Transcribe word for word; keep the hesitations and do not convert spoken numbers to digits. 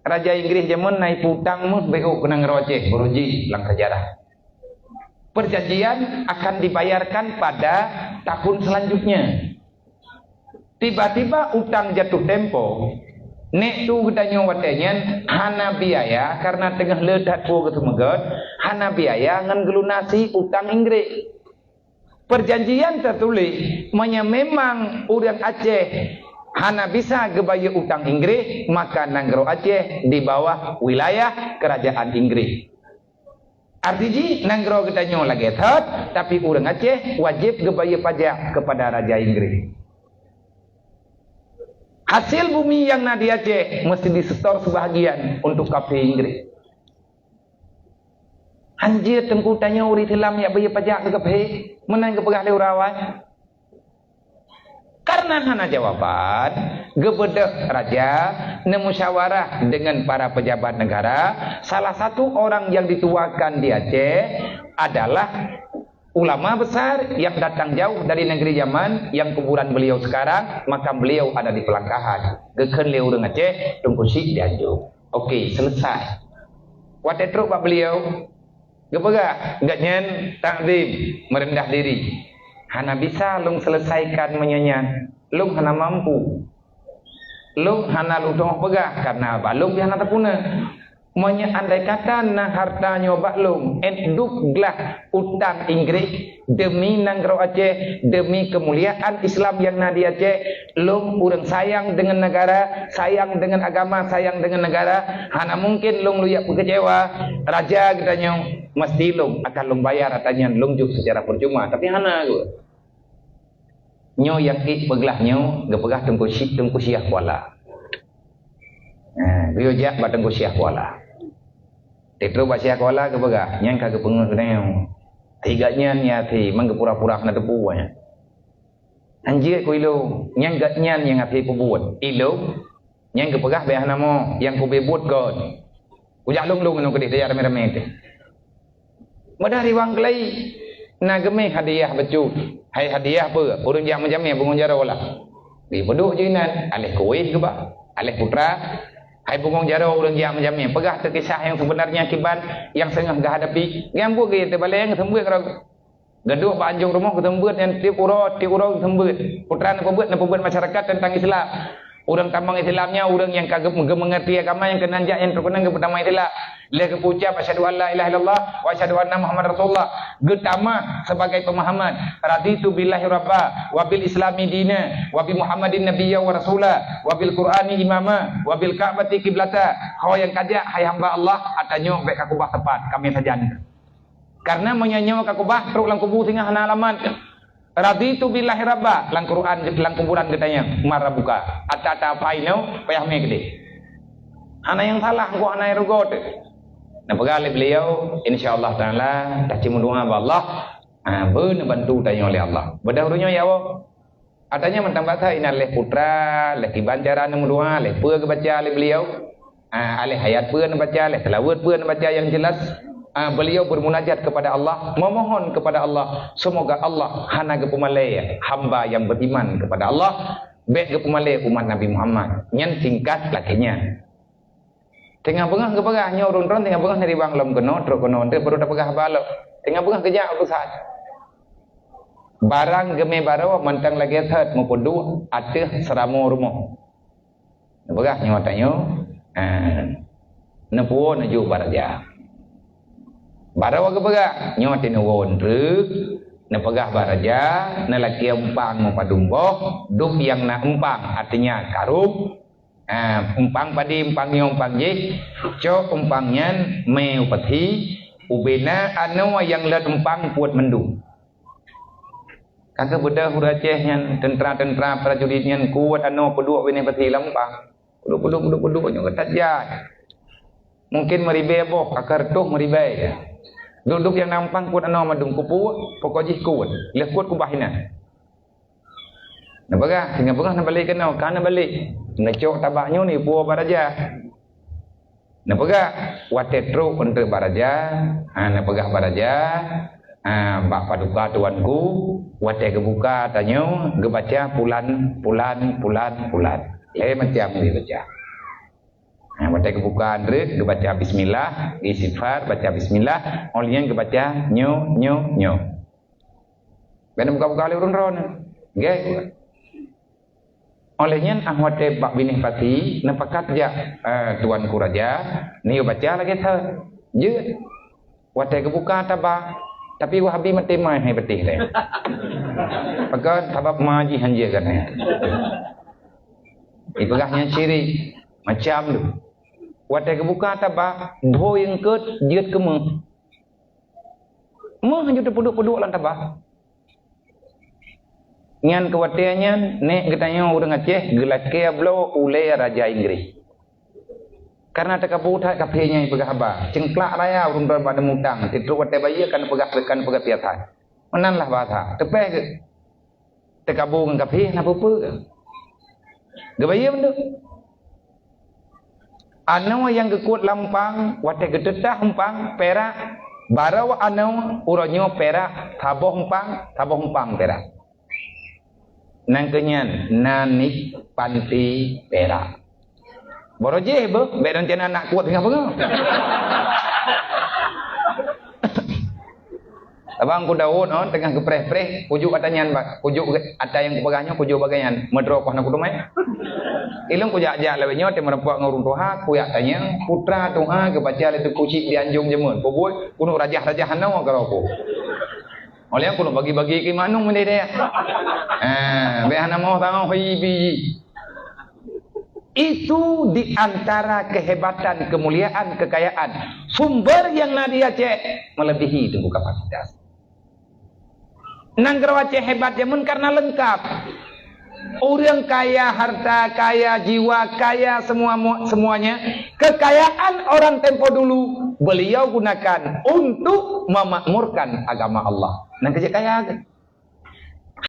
Raja Inggris jameun na ipeutang meuh beu keu nanggroe Aceh, beuruji lam sejarah. Perjanjian akan dibayarkan pada tahun selanjutnya. Tiba-tiba utang jatuh tempo. Nek tu geutanyoe watée nyan hana biaya karena teungoh le that po geuseumeugét, hana biaya ngon geulunasi utang Inggris. Perjanjian tertulis, meunyoe memang ureuëng Aceh hana bisa geubayeue utang Inggris, maka nanggroe Aceh di bawah wilayah kerajaan Inggris. Arti jih, nanggroe geutanyoe lagée that, tapi ureuëng Aceh wajéb geubayeue pajak kepada Raja Inggris. Hasil bumi yang na di Aceh mesti disetor sebahagian untuk kafé Inggris. Hanjeuet teungku tanyoe ureuëng Islam jak bayeue pajak keu kafé, meunan geupeugah lé ureuëng awai. Karena hana jawaban, geubeudôh raja neumusyawarah dengan para pejabat negara. Salah satu orang yang dituakan di Aceh adalah ulama besar yang datang jauh dari negeri Yaman, yang kuburan beliau sekarang, makam beliau ada di Pelangkahan. Geukheun lé ureuëng Aceh, Teungku Syik di Anjong. Oke, selesai. Watée trok bak beliau, geupeugah, gobnyan takzim, meureundah diri. Hana bisa lôn selesaikan meunyoe nyan. Lôn hana mampu. Lôn hana lôn teungoh peugah karena bak lôn pih hana teupuna. Meunyoe andai kata na harta nyoe bak lôn, ék dub glah utang Inggris demi nanggroe Aceh, demi keumuliaan Islam nyang na di Aceh, lôn ureuëng sayang deungon negara, sayang deungon agama, sayang deungon negara, hana mungken lôn lôn jak peukeucewa raja geutanyoe, mesti lôn akan lôn bayar ata nyan lôn jok secara percuma, tapi hana geuh. Nyoe nyang ék peuglah nyoe geupeugah Teungku Syik, Teungku Syiah Kuala. Ha, geuyue jak bak Teungku Syiah Kuala. Teutap bak Syiah Kuala geupeugah, nyan ka geupeungeut geutanyoe. Tiga nyan ya thi, mang geupura-pura hana teupeu nyan. Hanjeuet keu ilôn, nyan gobnyan nyang até peubuet. Ilôn, nyan geupeugah bèk hana mo, nyang kubeuet kon. Kujak lôn-lôn ngon keudeh daya ramé-ramé teuh. Meudah riwang keulayi, na geumé hadiah bacut. Hai hadiah peue? Ureueng jak meujamé bungong jaroe lah. Di peuduek jih inan, aléh kuéh geuba, aléh putra. Hai bungong jaroe ureueng jak meujamé, peugah teuh kisah nyang sebenarnya kiban nyang seungoh geuhadapi. Nyang buet geuh teubalée nyang seumbeuet keudroe. Geuduek bak anjong rumoh geuseumbeuet nyan tiep uroe, tiep uroe geuseumbeuet. Putra neupeubuet, neupeubuet masyarakat teuntang Islam. Ureueng tamong Islam nyan ureueng nyang ka geu-, geumeungeurti agama nyang keunan jak nyang trok keunan geupeutamong Islam. Lheueh geupeuucap, "Asyhadu an la ilaha illallah wa asyhadu anna Muhammadar Rasulullah." Geutamah sebagai pemahaman, "Raditu billahi rabba, wa bil islami dina, wa bi Muhammadin nabiyya wa rasula, wa bil Qur'ani imama, wa bil Ka'bati qiblata." Ho nyang ka jak, hai hamba Allah, ata nyoe bèk ka keubah teumpat, kami sajan. Karena meunyoe nyoe ka keubah trok lam kubu singoh hana alamat. "Raditu billahi rabba," lam Quran, lam kuburan geutanyong, "Man rabbuka?" Ata-ata pai nyoe payah mé keudeh. Hana nyang salah, engko hana nyang rugoe teuh. Neupeugah lé beliau, "Insya Allah Taala, taci meudoa bak Allah, ha, beuneubantu tanyoe lé Allah." Beudôh uroe nyoe ya Allah. Ata nyan mantong basa inan lheueh putra, lheueh kiban cara neumeudoa, lheueh peue geubaca lé beliau, ah, lheueh ayat peue neubaca, lheueh seulaweuet peue neubaca, yang jelas, ah, beliau bermunajat kepada Allah, memohon kepada Allah, semoga Allah hana geupeumalée hamba yang beriman kepada Allah, bèk geupeumalée umat Nabi Muhammad. Nyan singkat lakée nyan. Teungoh beungoh geupeugah, nyoe ureueng droen teungoh beungoh neuriwang lom keunoe, trok keunoe, enteuk baru tapeugah haba lom. Teungoh beungoh geujak urosan. Barang geumé baroe mantong lagèe that meupeuduek ateueh seuramoe rumoh. Neupeugah nyoe tanyoe, ah, neupuwoe neujok bak raja. Baroe geupeugah, nyoe teuh neuwoe treuk, neupeugah bak raja, neulakèe umpang meupadum boh, dub nyang na umpang, artinya karub, ah, umpang padé, umpang nyoe, umpang jéh, cok umpang nyan mé u peuthi, ubena anoe nyang lheueh umpang peuet mandum. Ka geubeudôh ureueng Aceh nyan, teuntra-teuntra prajurit nyan kuat anoe peuduek binéh peuthi lam umpang. Peuduek, peuduek, peuduek, peuduek nyoe geutat jai. Mungken meuribèe boh, ka reutôh meuribèe. Dub-dub nyang na umpang kuat anoe mandum kupuwoe, pokok jih kuat. Lheueh kuat kubah inan. Neupeugah, singoh beungoh neubalék keunoe, ka neubalék. Neucok tabak nyoe neupuwoe bak raja. Neupeugah, watèe trok eunteuk bak raja, ha, neupeugah bak raja, ha, bak paduka tuanku, watèe geubuka tanyoe, geubaca pulan, pulan, pulan, pulan. Lhèe macam geubaca. Ha, watèe geubuka andreuk, geubaca bismillah, geuistighfar, baca bismillah, óh lheueh nyan geubaca nyoe, nyoe, nyoe. Bèk neubuka-buka lé ureueng droeneuh. Nggih. Óh lheueh nyan, ah, watèe bak binéh pati, neupakat jak, eh, tuanku raja, neuyue baca lagèe thôn. Jeuet. Watèe geubuka taba, tapi Wahabi maté ma hai patéh lé. Pakon? Sabab ma jih hanjeuet kan. Ipeugah nyan syirik, macam tu. Watèe geubuka taba, bhôi eungkôt jeuet keu méuh. Méuh hanjeuet teupeuduek-peuduek lam taba. Nyan keu watèe nyan, nèk geutanyoe ureueng Aceh geulakèe bloe ulèe raja Inggris. Karena teukabu that kafé nyang peugah haba, ceuklak raya ureueng droe bak neumutang, titrok watèe bayeue kan peugah, kan peugah tiep that. Meunan lah bahasa. Teupèh geuh. Teukabu ngon kafé na peue-peue. Geubayeue mandum. Anoe nyang geukôt lam umpang, watèe geuteutah umpang, pirak, barô anoe, uroe nyoe pirak, saboh umpang, saboh umpang pirak. Nyan keuh nyan, nanik panti pirak. Barô jih beuh, bèk rencana nak kuat singoh beungoh. Abang ku Daud, oh, teungoh geupreh-preh, kujok ata nyan, bak, kujok ata nyang kupeugah nyoe, kujok bagai nyan. Meudroe koh na kuteumé. Ilong kujak-jak lawét nyoe, teumeureumpok ngon ureueng tuha, kujak tanyong, putra tuha geubaca lé Teungku Chik di Anjong jameun. Peue buet, keuneuk rajah-rajah hana keudroe ku. Óh lheueh nyan keuneuk bagi-bagi keu manong meudeh deh. Ah, bèk hana moh tangoh hi bi. Itu di antara kehebatan, kemuliaan, kekayaan. Sumber nyang na di Aceh melebihi Teungku kapasitas. Nanggroe Aceh hebat jameun karena lengkap. Ureueng kaya harta, kaya jiwa, kaya semua, semuanya. Kekayaan orang tempo dulu beliau gunakan untuk memakmurkan agama Allah. Nyan keuh jeuet kaya.